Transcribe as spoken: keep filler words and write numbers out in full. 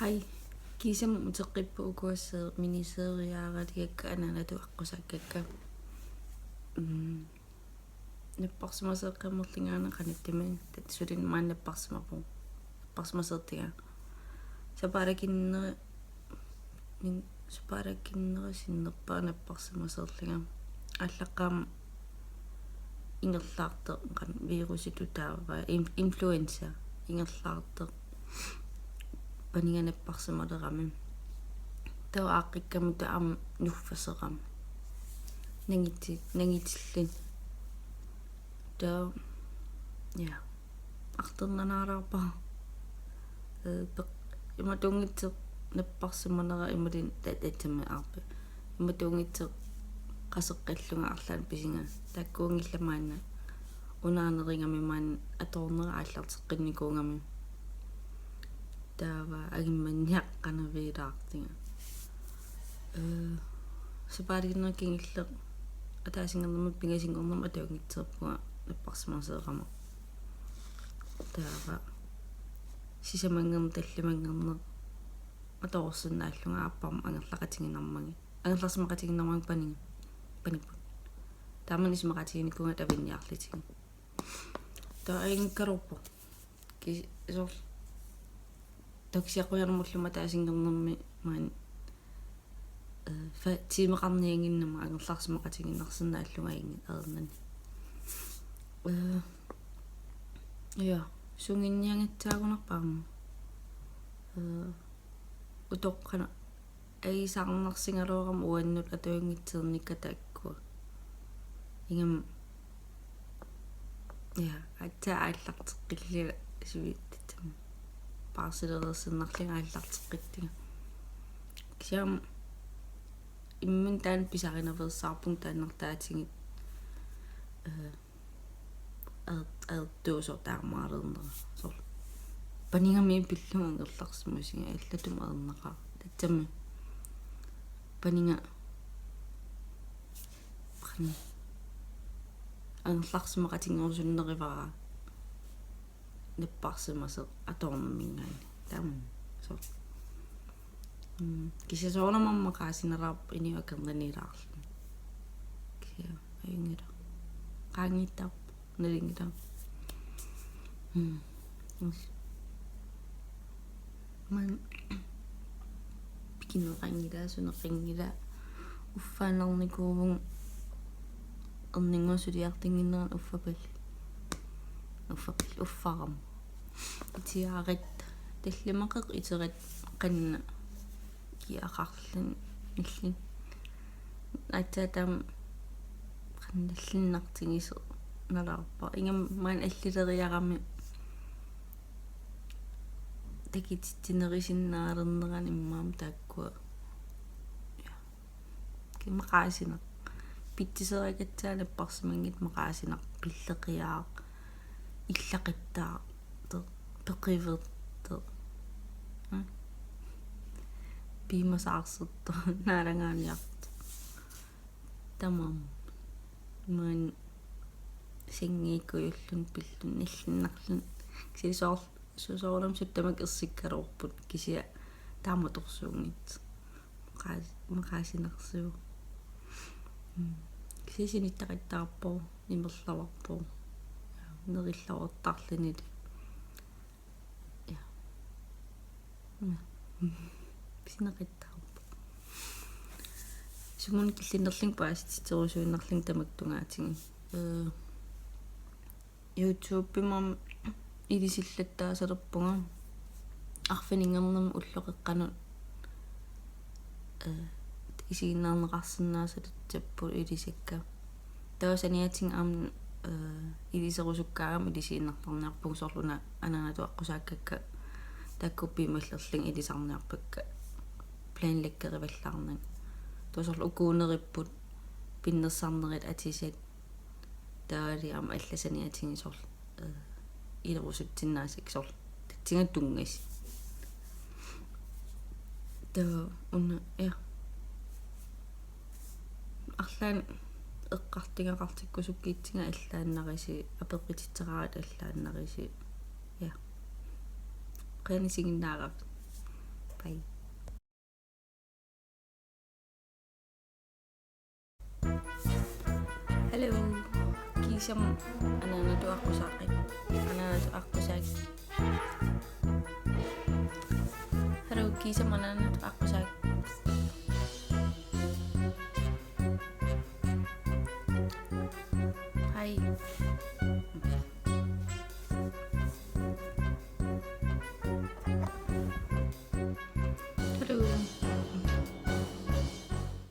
Hej. Kiisami uteqqippoq ukuassaq miniseriaaralikka anaanatut aqqusaakkakka. Mm. Napparsimaseeqqammerlungaana qanittumi tatsudin maani napparsimapput. Napparsimaseerlunga. Sapaatip akunneri, nin-, sapaatip akunneri sinnerpaaq napparsimaseerlunga. Aallaqqaammut ingerlaartoq, qanoq, virusit tutaavaa, in-, influenza ingerlaartoq. Paniga napparsimalerami. Taava aaqqikkamut taava aamma nuffaserami. Nangiti-, nangitilluni. Taava, ja. Artornanaalaarpara. Eh, peq-, imatuunngitsoq napparsimanera imaluunniit ta-, tatsami aarpi. Imatuunngitsoq qaseqqallunga arlaannik pisiga. Taakkuunngillat maanna. Unaanerugami maanna atoornera aallarteqqinnikuugami. Taava angimmanniaqqanaviilaartunga. Eh, sapaatip akunneri kingulleq ataasinngornermut pingasunngornermut atuanngitsoorpunga napparsimaseerama. Taava sisamanngorneq tallimanngorneq atoorsinnaallunga aappama angerlaqatigiinnarmagit. Angerlarsimaqatigiinnarmagit paniga. Panipput. Taamani isumaqatiginikuuvunga tavinniarlutigu. Taava ajunngikkaluarpoq. Ki-, soorlu. Taava kisianni qujanartumik ullumi ataasinngornermi maani, eh, fa-, tiimeqarniannginnama angerlarsimaqatigiinnarsinnaallunga ajunngit-, ajornanni. Eh, ja, sungiunniagassaagunarpoq aamma. Eh, utoqqaana ajuusaarnarsigaluarama uannut atuanngitsoornikka taakkua. Ingammik, ja, aatsaat aallarteqqillunga sivitsutsum. Paarsilereersinnarlunga aallarteqqittunga. Kisianni imminut taanna pisarinaveersaarpunga taannartaatigut, eh, Ajor-, ajortuusoq taamaalernera. Soorlu. Panigamiit pillunga angerlarsimasunga allatut ajornaqaaq. Tassami. Paniga. Qanoq. Angerlarsimaqatigerusunnerivara. Napparsimasoq atoornermiinngaanniit. Taamani. Soorlu. Mm, kisianni soorunami maqaasinaraarpoq inuit akornanniilaarluni. Kisianni ajunngilaq. Qaangiittarpoq, nalunngilarput. Mm. Us. Maani pikineqanngilaq, suneqanngilaq. Uffaannarnikuuvunga erninnguaq suliartunnginnerani uffa pal-. Uffa pal-, uffarama. Itiarit tallimaqeq iterit qanna kiaqarlun illin. Aatsaat taama qanna nallinnartigisoq nalaarpara. Ingammik maani allileriarami takutitsinerusinnaalernerani immaqa taakkua. Ja. Kisianni maqaasinaq. Pitsisoriakatsaanni napparsimanngitsoq maqaasinaq pilleqiaaq. Illaqattaartoq. Peqivertoq. Mm. Piumasaarsortoq. Naalagaaniartoq. Tamarmik. Maani sanngiikkujulluni pilluni nallinnarluni. Kisianni soor-, su-, soorunami suttamik ersikkaluarput kisianni taamatorsuunngitsoq. Maqaas-, maqaasinarsivoq. Mm. Kisianni sinittaqattaarpoq, imerlavarpoq. Nerillavortarluni. Ja. Ja. Pisineqattaarpoq. Sumut killinnerlunga paasititserusuinnarlunga tamakku tungaatigut. Eh, YouTube-imi aamma ilisillattaasalerpunga arfininngornermi ulloqeqqanut, eh, isiginnaarneqarsinnaasalissapput ilisakka. Taava saniatigut aamma, eh, iliserusukkaangama ilisiinnartarniarpunga soorlu una anaanatut aqqusaakkakka taakku piumallerlugit ilisarniarpakka planlæggerivallaarnagit. Taava soorlu ukuunerippput pinnersarnerit atisat taavalu aamma allat saniatigut soorlu, eh, ilerusutsinnaasakkit soorlu. Tassannga tunngasut. Taava una, ja. Arlaannik eqqartugaqartikkusukkiussaanga allaannarusi, apeqqutissaqaratta allaannarusi. Ja. Qanoq isiginnaaravit? Hej. Hello, kiisami anaanatut aqqusaaqi-, anaanatut aqqusaak-. Hello, kiisami anaanatut aqqusaak-. Hej.